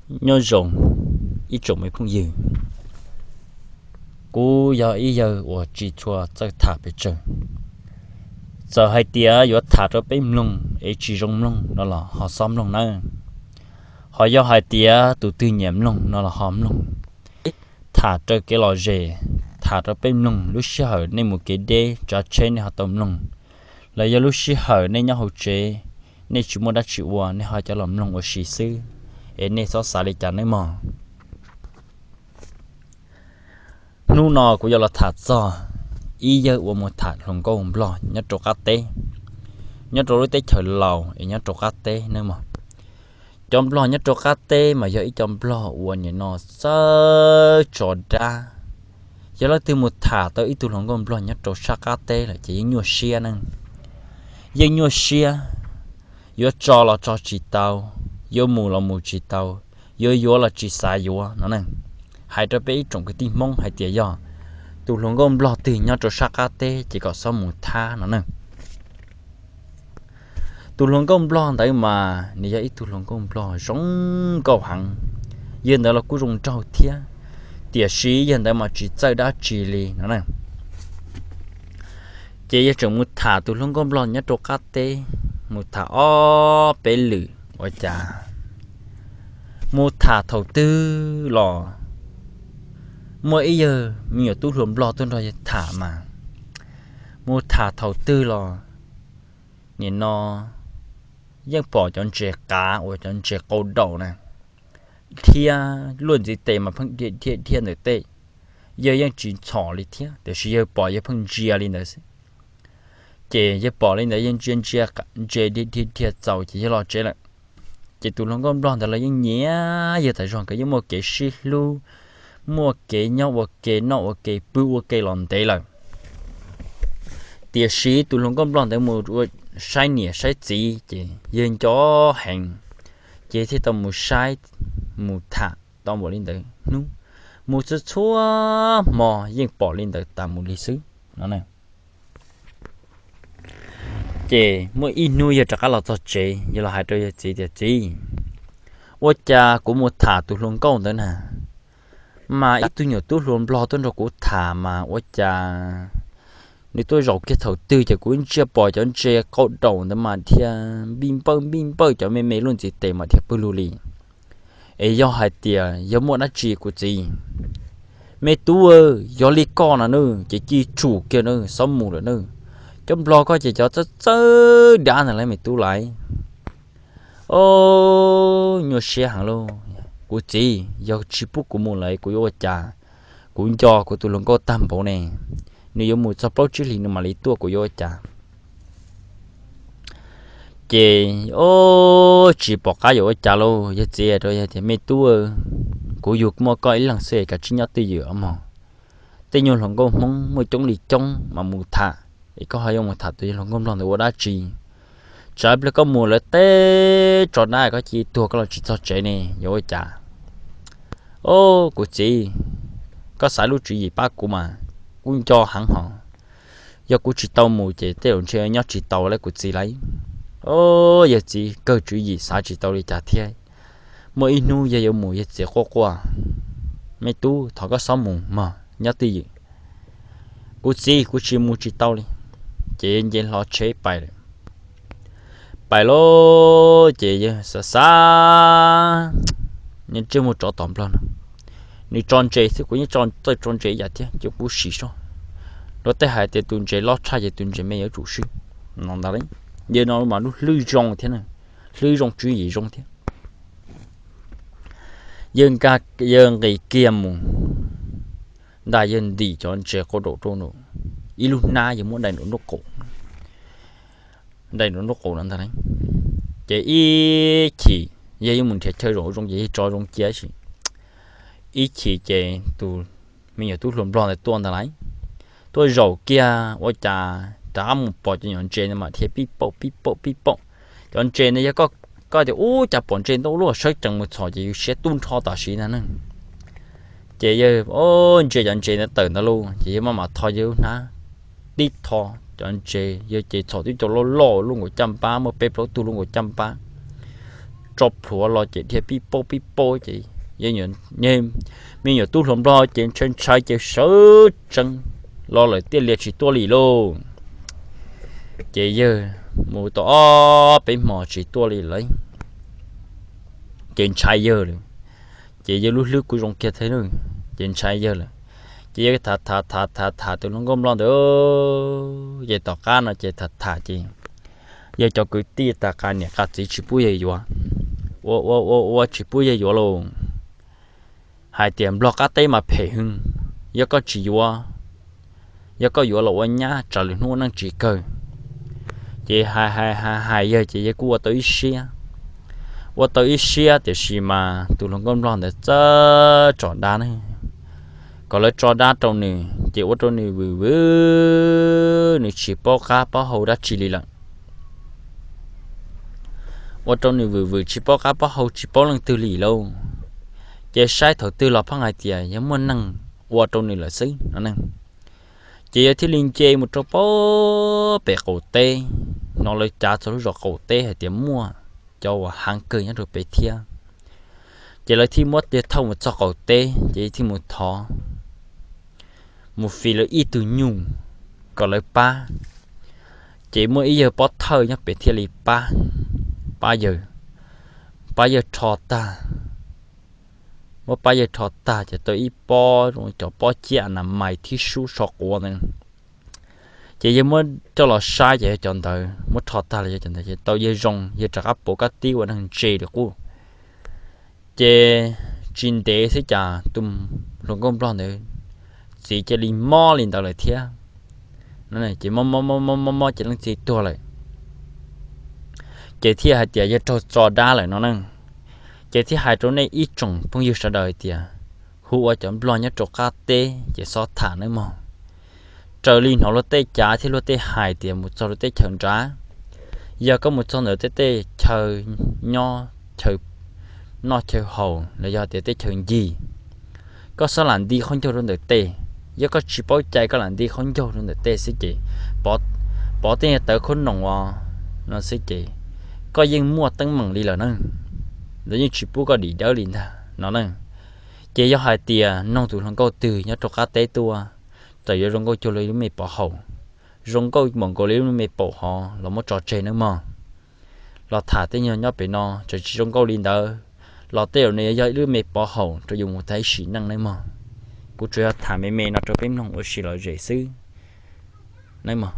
Nyob zoo ib tsoom me phooj ywg, kuv yog ib yawg uas tsis tshua txawj tham pes tsawg. Txawm hais tias yuav tham rau peb mloog es tsis zoo mloog no los ho xob mloog nawb. Ho yog hais tias tus twg nyiam mloog no los ho mloog. Tham raws kev lom zem, tham rau peb mloog, lub sij hawm nej mus kev deb tsav tsheb nej ho tau mloog, los yog lub sij hawm nej nyob hauv tsev, nej tsis muaj dab tsi ua nej ho coj los mloog ua si xwb, es nej txhob xav li cas nawb mog. Hnub no kuv yuav los tham txog ib yawg uas mus tham hluas nkauj nplog nyob rau qab teb, nyob rau lub teb chaws Laus es nyob rau qab teb nawb mog. Cov nplog nyob rau qab teb mas yog ib co nplog uas nim no txawj tso dab. Yog leej twg mus tham tau ib tug hluas nkauj nplog nyob rau sab qab teb lawm ces yeej nyuaj siab ne, yeej nyuaj siab, yuav tso los tso tsis tau, yuav mus los mus tsis tau, yuav yuav los tsis xav yuav no ne. Hais rau peb ib tsoom kwv tij Hmoob hais tias yog tus hluas nkauj nplog twg nyob rau sab qab teb ces kom xob mus tham no ne. Tus hluas nkauj nplog ntawd mas nws yog ib tug hluas nkauj nplog zoo nkauj heev, yawg ntawd los kuj zoo nraug thiab, tiam sis yawg ntawd mas tsis txawj dab tsi li no ne. Ces yawg tseem mus tham tus hluas nkauj nplog nyob rau qab teb, mus tham ob peb lwm ua cas, mus tham thaum twg los muaj ib yawg me nyuam tub hluas nplog tuaj nrog yawg tham mas, mus tham thaum twg los nim no yeej pom cov ntses qav uas cov ntses qau daum na, thiab luaj ntxiv tes mas pheej dhia dhia ntawm tej, yawg yeej tsis ntxhov li thiab tiam sis yawg pom yawg pheej ntsia li ntawd xwb. Ces yawg pom li ntawd yawg ntsia ntsia, ntses dhia dhia dhia txaus ces yawg los tsev lawm. Ces tus hluas nkauj nplog ntawd los yeej nyiam yawg tas zog, nkawd yeej muaj kev sib hlub, muaj kev nyob ua ke noj ua ke pw ua ke los ntev lawm. Tiam sis tus hluas nkauj nplog ntawd mus ua saib niam saib txiv ces yawg nco heev, ces thiaj tau mus saib, mus tham tau npaum li ntawd hnub, mus txhua txhua hmo yeej pom li ntawd tas mus li xwb no. Ces muaj ib hnub yawg rov qab los txog tsev, yawg los hais rau yawg txiv tias, Txiv, ua cas kuv mus tham tus hluas nkauj ntawd na, mas ib tug nyuam tub hluas nplog tuaj nrog kuv tham mas ua cas nws tuaj zaum kiag thaum twg ces kuv ntsia pom cov ntses qau daum ntawd mas dhia npij npawj npij npawj, cov me me luaj ntxiv tes mas dhia pawg lug li. Es yog hais tias yog muaj dab tsi kuv txiv? Me tub, yog li koj no nawb ces cia li tsum kiag nawb, xob mus lawm nawb. Cov nplog koj ces cov txawj txawj dab ntag lauj me tub lauj. Os, nyuaj siab heev lauj. Kuv txiv, yog tsis pub kuv mus lawm kuv yuav ua cas? Kuv nco kuv tus hluas nkauj tag npaum ne, nws yuav mus txog plaub tsib hlis nws mam li tuaj, kuv yuav ua cas? Ces, os, tsis pom qab yuav ua cas lauj, yawg txiv rau yawg tias, Me tub, kuv yug muaj koj ib leeg xwb, kav tsij nyob twj ywm os mog. Tej nyuag hluas nkauj Hmoob muaj coob li coob mas mus tham, es koj ho yuav mus tham tus hluas nkauj nplog ntawd ua dab tsi? Tsam ib pliag koj mus lawv teb tso dab koj cia li tuag koj los tsis txog tsev ne, yuav ua cas? Os, kuv txiv, koj xav lub tswv yim pab kuv mas kuv nco heev hos. Yog kuv tsis tau mus ces tej zaum ntshe nyob tsis tau lauj kuv txiv lauj. Os, yawg txiv kawg tswv yim xav tsis tau li cas thiab. Muaj ib hnub yawg yuav mus yawg txiv quaj quaj, Me tub, thov koj xob mus mog, nyob twj ywm. Kuv txiv, kuv tsis mus tsis tau li. Ces nce hlo tsheb pais lawm. Pais lauj, ces yawg xav xav, ntsej muag tsov tom nplog no, nws tso ntses xwb kuv yeej txawj tso ntses ib yam thiab, ces kuv sim soj. Luag tej hais tias tus ntses loj tshaj ces tus ntses me yuav tsum swb no ntag lauj. Yawg no mas lub hlwb zoo thiab, hlwb zoo tswv yim zoo thiab. Yawg nqis kiag mus ntag, yawg ntim cov ntses qau daum rau ib lub hnab, yawg muab dai nraum nraub qaum, dai nraum nraub qaum no ntag lauj. Ces ib chim yawg yuav mus nrhiav chaw zaum zoo ces yawg tso zoo cia ib sim. Ib chim ces tus me nyuam tub hluas nplog ntawd tuaj ntag lauj. Tuaj zaum kiag ua cas rov qab mus pom cov nyuam ntses ntawd mas dhia pib paum pib paum pib paum. Cov ntses ntawd yog koj tias ub cas pom ntses ntau luaj, sawv tsees mus txhom ces yus siab tub nrho tam sim ntag na. Ces yawg ntsia cov ntses ntawd tawm ntawd lauj, ces yawg maj mam tho yawg lub hnab tib tho, cov ntses yawg ces txhom tib co loj loj lub nkaus caj npab, muaj peb plaub tug lub nkaus caj npab. tso plhuav los ces dhia pib paub pib paub ces me nyuam tub hluas nplog ces ntshai ntshai ces sawv tsees los lawm, tiaj lias tsis tuaj li lauj. Ces yawg mus tau ob peb hmo tsis tuaj li lawm, ces ntshai yawg lawm. Ces yawg lub hlwb kuj zoo kiag thiab, ces ntshai yawg lawm. Ces yawg tham tham tham tham tham tus hluas nkauj nplog ntawd, ces tom qab no ces tham tham ces yawg cov kwv tij tas qas niam qas txiv tsis pub yawg yuav, ua ua ua ua tsis pub yawg yuav lauj, hais tias nplog qab teb mas phem heev, yog koj tsis yuav, yog koj yuav los ua nyab tsam lwm hnub ua neej tsis kawg. Ces hais hais hais hais yawg ces yawg kuj ua tau ib siab, ua tau ib siab tiam sis mas tus hluas nkauj nplog ntawd txawj tso dab ne, kom lawv tso dab rau nws ces ua rau nws vwm vwm, nws tsis paub qab paub hau dab tsi li lawm. Ua rau nws vwm vwm tsis paub qab paub hau tsis paub leej twg li lauj. Ces saib thaum twg los pheej hais tias yog muaj neeg ua rau nws lawm xwb no ne. Ces yawg thiaj li nce mus rau pem qaum teb, hnov lawv cav txog lub zos qaum teb hais tias muaj cov uas heev kawg nyob rau pem thiab. Ces lawv thiaj muab tig thauj mus txog qaum teb ces thiaj mus thov, mus fiv lawv ib tug nyuj kom lawv pab. Ces muaj ib yawg pob thawj nyob pem thiaj li pab, pab yawg, pab yawg rho tag. Muab pab yawg rho tag ces tau ib pob zoo cov pob ciab nas mais thib sub so quav ntawd. Ces yawg muab coj los saib ces yog cov ntawd, muab rho tag los yog cov ntawd ces tau yawg zoo, yawg rov qab pauv kab tib ua neeg ntse li qub. Ces tsis ntev xwb cas tus hluas nkauj nplog ntawd txiv cia li mob li ntawd lawm thiab. Ces mob mob mob mob mob ces leej txiv tuag lawm. Ces thiaj hais tias yawg raug tso dab lawm no ne. Ces thiaj hais rau nej ib tsoom phooj ywg sawv daws hais tias, hu ua cov nplog nyob rau qab teb ces xob tham nawb mog. Raws li hnov luag tej cav thiab luag tej hais tias mus txog luag tej chaw nrad, yog koj mus txog ntawd tej tej chaw nyob, chaw noj chaw haus los yog tias tej chaw ncig, koj xob lam nti khaub ncaug rau ntawm tej. Yog koj tsis paub cai koj lam nti khaub ncaug rau ntawm tej xwb ces pov tej tawv khaub noom os no xwb ces koj yeej muaj teeb meem li lawm na. Lawv yeej tsis pub koj dim dawb li ntag no na. Ces yog hais tias noog tus hluas nkauj twg nyob rau qab teb tuaj, txawm yuav zoo nkauj cuag li lub me pov haum, zoo nkauj npaum nkaus li lub me paum hov los muab tso tseg nawb mog. Los tham tej nyuag nyob pem no txawm tsis zoo nkauj li ntawd los tej zaum nws yog ib lub me pov haum rau yus mus tag ib sim neej nawb mog. Kuv tsuas yog tham me me no rau peb mloog ua si lom zem xwb nawb mog.